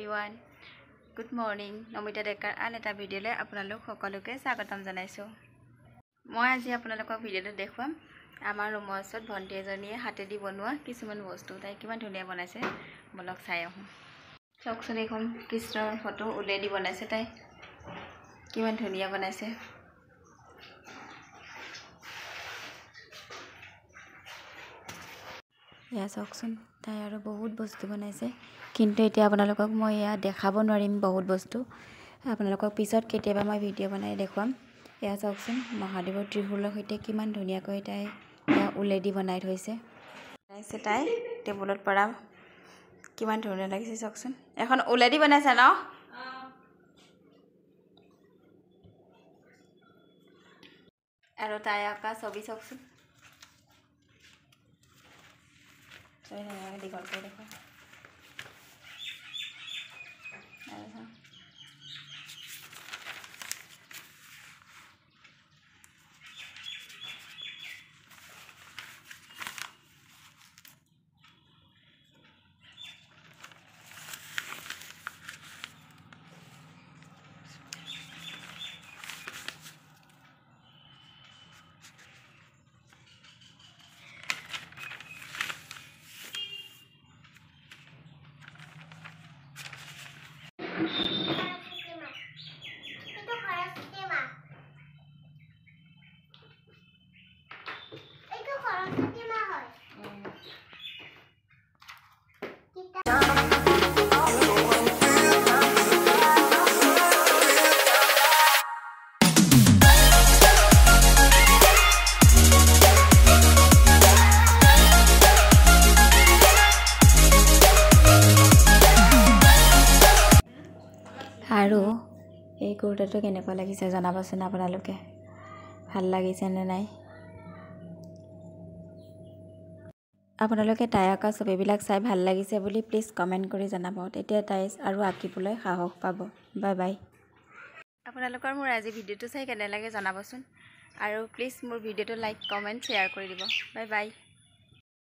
Everyone, good morning. Namita ডেকাৰ আন এটা ভিডিঅ'লৈ আপোনালোক সকলোকে স্বাগতম জনাইছোঁ। মই আজি আপোনালোকক ভিডিঅ'টো দেখুৱাম আমাৰ ৰুমৰ ওচৰত ভণ্টি এজনীয়ে হাতেদি বনোৱা কিছুমান বস্তু। তাই কিমান ধুনীয়া বনাইছে, বলক চাই আহোঁ। চাওকচোন, এইখন কৃষ্ণৰ ফটো উলিয়াই দি বনাইছে তাই, কিমান ধুনীয়া বনাইছে। এয়া চাওকচোন, তাই আৰু বহুত বস্তু বনাইছে, কিন্তু এতিয়া আপোনালোকক মই এয়া দেখাব নোৱাৰিম বহুত বস্তু। আপোনালোকক পিছত কেতিয়াবা মই ভিডিঅ' বনাই দেখুৱাম। এয়া চাওকচোন, মহাদেৱৰ ত্ৰিশূলৰ সৈতে কিমান ধুনীয়াকৈ তাই এয়া উলেদি বনাই থৈছে। বনাইছে তাই টেবুলত পৰা, কিমান ধুনীয়া লাগিছে চাওকচোন। এখন উলেদি বনাইছে ন? আৰু তাই অঁকা ছবি চাওকচোন, দীঘলকৈ দেখুৱা। আৰু এই কুৰ্তাটো কেনেকুৱা লাগিছে জনাবচোন আপোনালোকে, ভাল লাগিছেনে নাই? আপোনালোকে তাই অঁকা ছবিবিলাক চাই ভাল লাগিছে বুলি প্লিজ কমেণ্ট কৰি জনাব, তেতিয়া তাই আৰু আঁকিবলৈ সাহস পাব। Bye bye. আপোনালোকৰ মোৰ আজি ভিডিঅ'টো চাই কেনে লাগে জনাবচোন, আৰু প্লিজ মোৰ ভিডিঅ'টো লাইক, কমেণ্ট, শ্বেয়াৰ কৰি দিব। Bye bye.